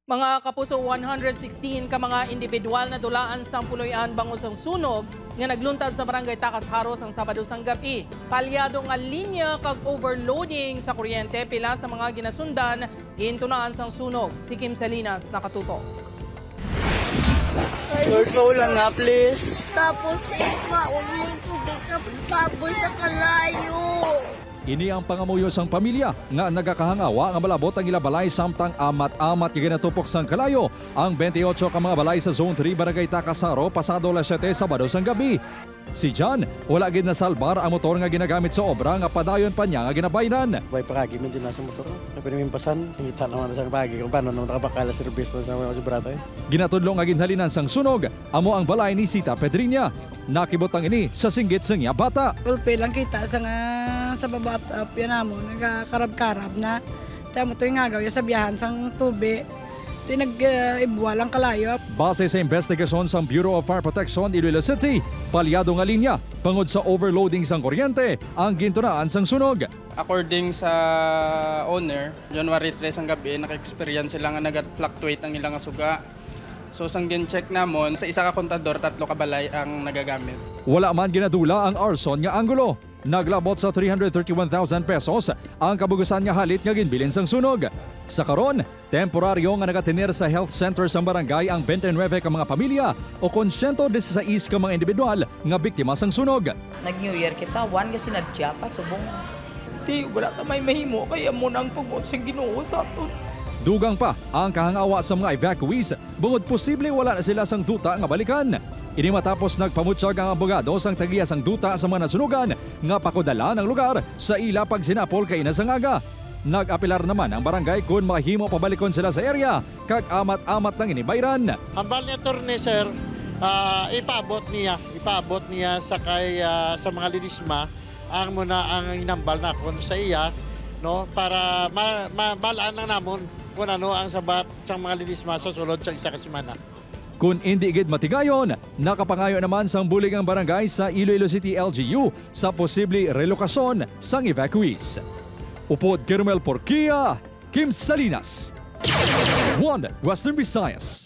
Mga kapuso, 116 ka mga individual na dulaan sang puloy-an bangos ang sunog nga nagluntad sa Barangay Takas Haros ang Sabado sang gabi. Palyado nga linya kag overloading sa kuryente pila sa mga ginasundan giintunaan sang sunog. Si Kim Salinas nakatutok. Lord, paulan na, please. Tapos ikaw yung tubig, tapos paboy sa kalayo. Ini ang pangamuyo sang pamilya nga nagakahangawa nga malabot ang ila balay samtang amat-amat nga ginatupok sang kalayo ang 28 ka mga balay sa Zone 3, Barangay Takasaro, pasado alas 7 Sabado sang gabi. Si John, wala gid nasalbar ang motor nga ginagamit sa obra nga padayon pa niya nga ginabayran. Bay paragi man din nasa motor. Kapag namin pasan, hingita naman sa pagi kung paano naman nakabakala service na sa mga subrata. Ginatudlo nga ginhalinan sang sunog amo ang balay ni Sita Pedrinya. Nakibot ang ini sa singgit sang iya bata. Gulpi lang kita sa nga sa baba at yan amo nagakarab-karab na. Tamo to yung agaw sa biyahan sang tubi. Ito nag-ibwa lang kalayo. Base sa investigasyon sa Bureau of Fire Protection Iloilo City, palyado nga linya bangod sa overloading sang kuryente ang gintunaan sang sunog. According sa owner, January 3 ang gabi, naka-experience sila nga nag-fluctuate ang ilang suga. So sang gin-check namon, sa isa ka kontador, tatlo ka balay ang nagagamit. Wala man ginadula ang arson nga anggulo. Naglabot sa 331,000 pesos ang kabugusan nga halit nga ginbilin sang sunog. Sa karon, temporaryo nga nagatinir sa health center sang barangay ang 29 ka mga pamilya o kon 116 ka mga individual nga biktima sang sunog. Nag-New Year kita, one kasi nadya pa, subong. Di, wala ta may mahimo, kaya mo na ang pag sa Ginoo sa aton. Dugang pa ang kahangawa sa mga evacuees bungod posible wala na sila sang duta nga balikan. Ini matapos nagpamutsyag ang abogado sang tagiya sang duta sa mga nasunugan nga pakudala ng lugar sa ila pagsinapol kay sang aga. Nag-apelar naman ang barangay kung mahimo pabalikon sila sa area kag amat-amat nang inibayran. Hambal ni attorney, sir, ipaabot niya sa kay sa mga linisma ang muna ang inambal na kon sa iya, no, para mabalaan na namon kung ano ang sabat sa mga linisma sa sulod sa isa ka semana. Kung hindi gid matigayon, nakapangayo naman sang bulig ang barangay sa Iloilo City LGU sa posible relokasyon sang evacuees. Upod Kermel Porquia, Kim Salinas. 1 Western Visayas.